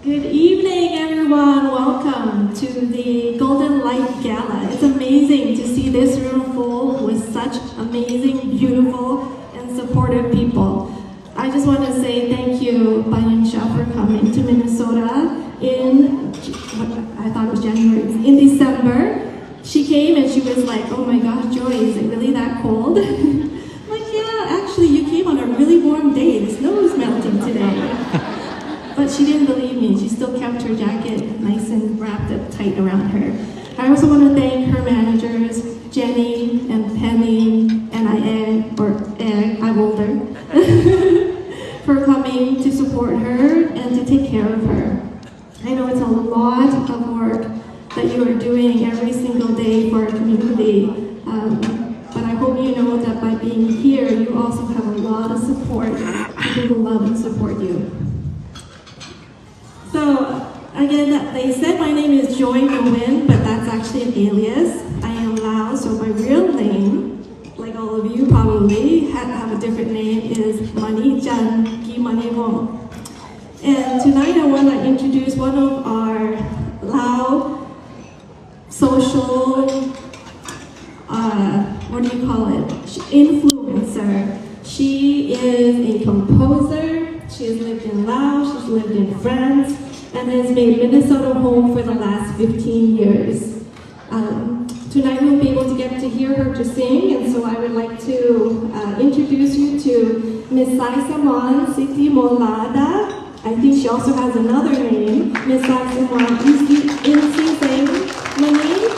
Good evening, everyone. Welcome to the Golden Light Gala. It's amazing to see this room full with such amazing, beautiful, and supportive people. I just want to say thank you, Bayan Shah, for coming to Minnesota in, I thought it was January, in December. She came and she was like, "Oh my gosh, Joy, is it really that cold?" I'm like, "Yeah, actually, you came on a really warm day. The snow is melting today." But she didn't believe me. She still kept her jacket nice and wrapped up tight around her. I also want to thank her managers, Jenny and Penny and Ae, or Ae, I'm older, for coming to support her and to take care of her. I know it's a lot of work that you are doing every single day for our community, um, but I hope you know that by being here, you also have a lot of support, people who love and support you. So, again, they said my name is Joy Nguyen, but that's actually an alias. I am Lao, so my real name, like all of you probably, ha- have a different name, is Mani Chan Kimaniwong. And tonight I want to introduce one of our Lao social, uh, what do you call it? Sh- influencer. She is a composer. She has lived in Laos. She's lived in France and has made Minnesota home for the last fifteen years. Um, tonight we'll be able to get to hear her to sing, and so I would like to, uh, introduce you to Miss Saisaman Siti Molada. I think she also has another name, Miss Saisaman Insi Insi Seng Mani.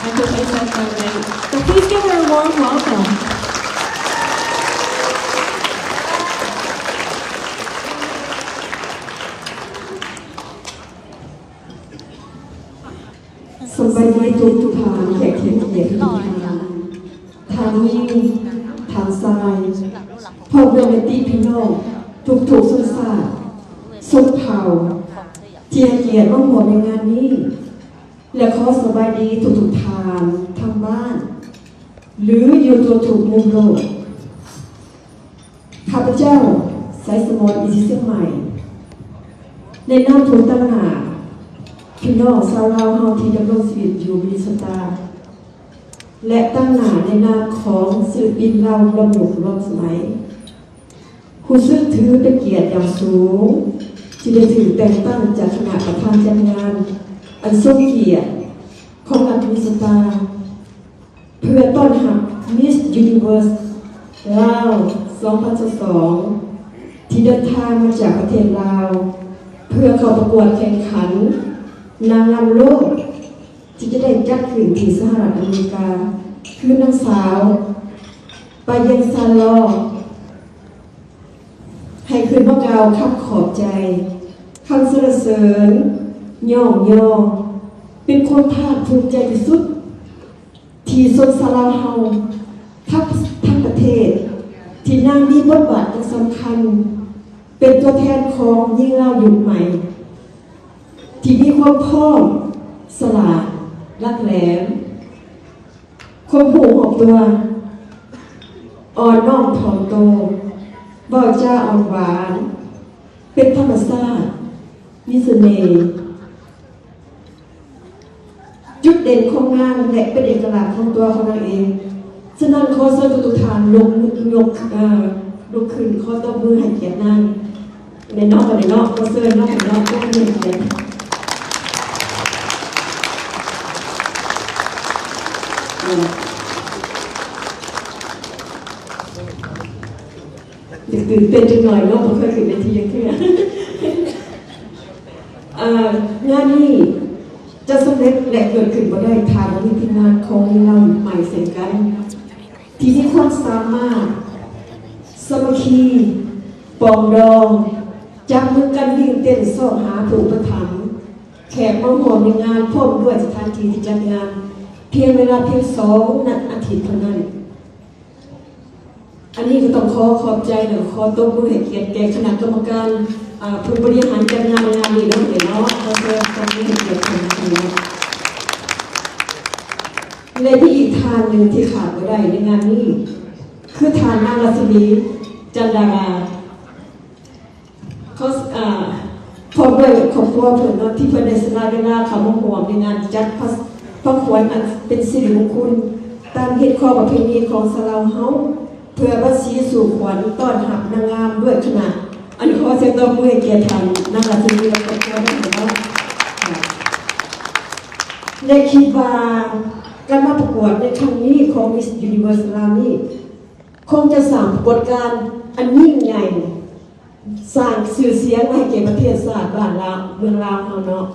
I hope I said that right. So please give her a warm welcome. ສະບາຍດີທຸກໆທ່ານ ແຂກທີ່ເປັນກຽດທຸກໆທ່ານ ທ່ານຍິງ ທ່ານຊາຍ ພໍ່ແມ່ພີ່ນ້ອງທຸກໆຊົນຊາດຊົນເຜົ່າ ທີ່ໃຫ້ກຽດມາຮ່ວມໃນງານນີ້ ແລະ ຂໍສະບາຍດີທຸກໆທ່ານທາງບ້ານ ຫຼື ຢູ່ທົ່ວທຸກມຸມໂລກ. ຂ້າພະເຈົ້າ ໄຊສະໝອນ ອິນຊີຊຽງໃໝ່ ໃນນາມຜູ້ຕາງໜ້າພີ່ນ້ອງຊາວລາວເຮົາທີ່ດຳລົງຊີວິດຢູ່ມິນເນໂຊຕາ ແລະ ຕາງໜ້າໃນນາມຂອງສິລະປິນລາວລຳວົງລວມສະໄໝ ຮູ້ສຶກຖືເປັນກຽດຢ່າງສູງ ທີ່ໄດ້ຖືກແຕ່ງຕັ້ງຈາກຄະນະປະທານຈັດງານອັນຊົງກຽດຂອງລັດມິນເນໂຊຕາ ເພື່ອຕ້ອນຮັບ Miss Universe ລາວ ສອງພັນຊາວສອງ ທີ່ເດີນທາງມາຈາກປະເທດລາວ ເພື່ອເຂົ້າປະກວດແຂ່ງຂັນນາງງາມໂລກ ທີ່ຈະໄດ້ຈັດຂຶ້ນທີ່ສະຫະລັດອາເມລິກາ ຄືນາງສາວ ປາເຢັນ ຊານລໍ. ໃຫ້ຂຶ້ນມາກ່າວຄຳຂອບໃຈ, ຄຳສັນລະເສີນ, ຍ້ອງຍໍ, ເປັນຄວາມພາກພູມໃຈທີ່ສຸດ ທີ່ຊົນຊາວລາວເຮົາທັງ ທັງປະເທດ ທີ່ນາງມີບົດບາດຢ່າງສຳຄັນ ເປັນຕົວແທນຂອງຍິງລາວຍຸກໃໝ່ ທີ່ມີຄວາມພ້ອມ, ສະຫຼາດ, ຫຼັກແຫຼມ, ຄວາມຮູ້ຮອບຕົວ, ອ່ອນນ້ອມຖ່ອມໂຕ, ເວົ້າຈາອ່ອນຫວານ, ເປັນທຳມະຊາດ, ມີສະເໜ່. ຈຸດເດັ່ນຂອງງານ ແລະ ເປັນເອກະລາດຂອງຕົວຂອງນາງເອງ. ສະນັ້ນ ຂໍເຊີນທຸກໆທ່ານລຸກ ລຸກ ເອີ ລຸກຂຶ້ນ ຂໍຕົບມືໃຫ້ກຽດນາງແນ່ເນາະ ບັດນີ້ເນາະ. ຂໍເຊີນເນາະ ເນາະ ຕົບມືໃຫ້ກຽດ. ຕື່ນເຕັ້ນຈັກໜ້ອຍເນາະ ບໍ່ເຄີຍຂຶ້ນເວທີຈັກເທື່ອ. ເອີ ງານນີ້ຈະສຳເລັດ ແລະ ເກີດຂຶ້ນບໍ່ໄດ້ ຖ້າບໍ່ມີທີມງານຂອງຍິງລາວຍຸກໃໝ່ເຊັ່ນກັນ ທີ່ມີຄວາມສາມາດ ສາມັກຄີ, ປອງດອງ, ຈັບມືກັນວິ່ງເຕັ້ນຊອກຫາຜູ້ອຸປະຖຳ ແຂກມາຮ່ວມໃນງານ ພ້ອມດ້ວຍສະຖານທີ່ທີ່ຈັດງານ ພຽງເວລາພຽງສອງນາ ອາທິດເທົ່ານັ້ນ. ອັນນີ້ກໍຕ້ອງຂໍຂອບໃຈ ແລະ ຂໍຕົບມືໃຫ້ກຽດແກ່ຄະນະກຳມະການ ເອີ ຜູ້ບໍລິຫານຈັດງານ ງານນີ້ເນາະ ເນາະ. ຂໍເຊີນຕົບມືໃຫ້ກຽດເພິ່ນເນາະ. ແລະ ມີອີກທ່ານໜຶ່ງທີ່ຂາດບໍ່ໄດ້ໃນງານນີ້ ຄືທ່ານນາງລັດສະໝີ ຈັນດາລາ. ຂໍ ເອີ ພ້ອມ ດ້ວຍຄອບຄົວເພິ່ນເນາະ ທີ່ເພິ່ນໄດ້ສະຫຼະເວລາເຂົ້າມາຮ່ວມໃນງານຈັດພະ ພະຂວັນອັນເປັນສິລິມຸງຄຸນ ຕາມຮີດຄອງປະເພນີຂອງຊາວລາວເຮົາ ເພື່ອບັດສີສູ່ຂວັນຕ້ອນຮັບນາງງາມດ້ວຍຄະນະ. ອັນນີ້ຂໍສຽງຕົບມືໃຫ້ກຽດທ່ານນາງລາຊິນີ ແລະ ຄອບຄົວນຳເນາະ. ແລະ ຄິດວ່າການມາປະກວດໃນຄັ້ງນີ້ຂອງ Miss Universe ລາວນີ້ ຄົງຈະສ້າງປາກົດການອັນຍິ່ງໃຫຍ່ ສ້າງຊື່ສຽງໃຫ້ແກ່ປະເທດຊາດບ້ານລາວ ເມືອງລາວເຮົາເນາະ.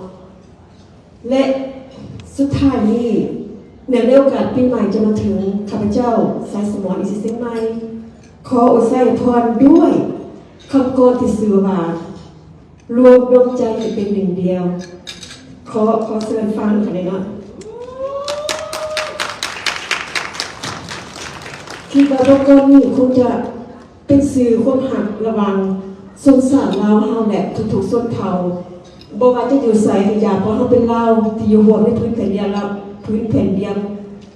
ແລະ ສຸດທ້າຍນີ້ ເນື່ອງໃນໂອກາດປີໃໝ່ຈະມາເຖິງ, ຂ້າພະເຈົ້າ ສາຍສະໝອນ ອີຊີຊຽງໃໝ່ ຂໍອວຍໄຊພອນດ້ວຍຄຳກອນທີ່ຊື່ວ່າ ລວມດວງໃຈໃຫ້ເປັນໜຶ່ງດຽວ. ຂໍ ຂໍເຊີນຟັງກັນເລີຍເນາະ. ຄິດວ່າບົດກອນນີ້ຄົງຈະເປັນສື່ຄວາມຮັກລະຫວ່າງຊົນຊາດລາວເຮົາ ແລະ ທຸກໆຊົນເຜົ່າ ບໍ່ວ່າຈະຢູ່ໃສກໍຢ່າ ເພາະເຮົາເປັນລາວທີ່ຢູ່ຮ່ວມໃນພື້ນແຜ່ນດິນລາວ ພື້ນແຜ່ນດຽວ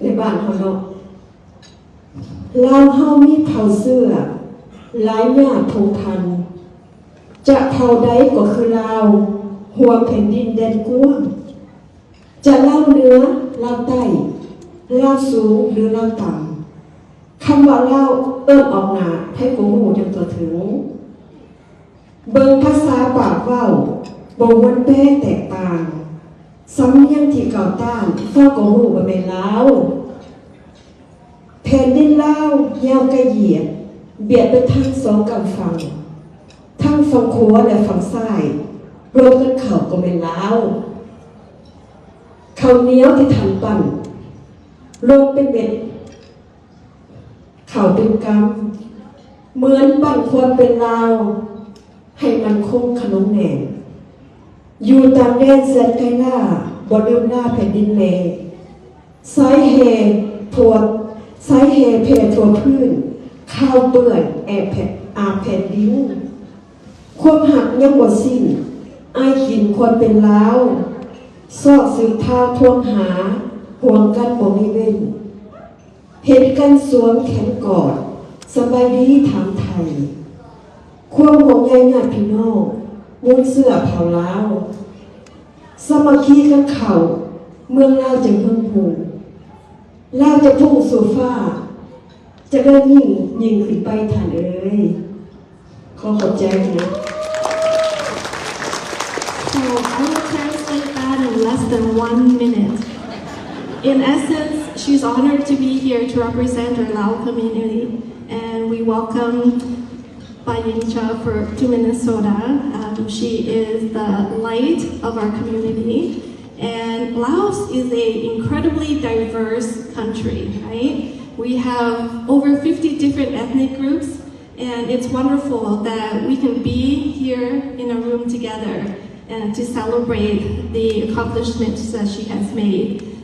ໃນບ້ານເຮົາເນາະ. ລາວເຮົາມີເຜົ່າເຊື້ອຫຼາຍຍາດພົງພັນ ຈະເຜົ່າໃດກໍຄືລາວ ຮ່ວມແຜ່ນດິນແດນກວ້າງ ຈະລາວເໜືອ ລາວໃຕ້ ລາວສູງ ຫຼື ລາວຕ່ຳ ຄຳວ່າລາວເອີ້ນອອກໜ້າ ໃຜກໍຮູ້ຢ່າງທົ່ວເຖິງ. ເບິ່ງພາສາປາກເວົ້າ ບໍ່ມ່ວນແປແຕກຕ່າງ ສຳນຽງທີ່ກ່າວຕ້ານ ເຮົາກໍຮູ້ວ່າແມ່ນລາວ. ແຜ່ນດິນລາວຍາວກະຢຽດ ບຽດໄປທັງສອງກຳຝັ່ງ ທັງຝັ່ງຂວາ ແລະ ຝັ່ງຊ້າຍ ລວມກັນເຂົ້າກໍແມ່ນລາວ. ເຂົ້າໜຽວທີ່ທ່ານປັ້ນ ລົງເປັນເມັດ ເຂົ້າເປັນກຳ ເໝືອນປັ້ນຄວາມເປັນລາວ ໃຫ້ໝັ້ນຄົງຂະໜົງແໜ້ນ ຢູ່ຕ່າງແດນແສນໄກລາ ບໍ່ລືມລາແຜ່ນດິນແມ່ ສາຍແຫ່ທົ່ວ ສາຍແຫ່ແຜ່ທົ່ວພື້ນ ຄາວເປື້ອນແອບແຜ່ນ ອາບແຜ່ນດິນ ຄວາມຮັກຍັງບໍ່ສິ້ນ ອ້າຍກິນຄວາມເປັນລາວ ຊອກສືບທາວທວງຫາ ຫ່ວງກັນບໍ່ມີເວັ້ນ ເຫັນກັນສວມແຂນກອດ ສະບາຍດີຖາມໄຖ່ ຄວາມຫ່ວງໃຍຍາດພີ່ນ້ອງ ມູນເຊື້ອເຜົ່າລາວ ສາມັກຄີກັນເຂົ້າ ເມືອງລາວຈຶ່ງເຮືອງຮຸ່ງ ລາວຈະພຸ່ງສູ່ຟ້າ ຈະເລີນຍິ່ງ ຍິ່ງຂຶ້ນໄປທ່ານເອີຍ. ຂໍຂອບໃຈນະ. So I will translate that in less than one minute. In essence, she's honored to be here to represent our Lao community, and we welcome Payin Cha for, to Minnesota. Um, she is the light of our community. And Laos is a incredibly diverse country, right? We have over fifty different ethnic groups, and it's wonderful that we can be here in a room together and to celebrate the accomplishments that she has made.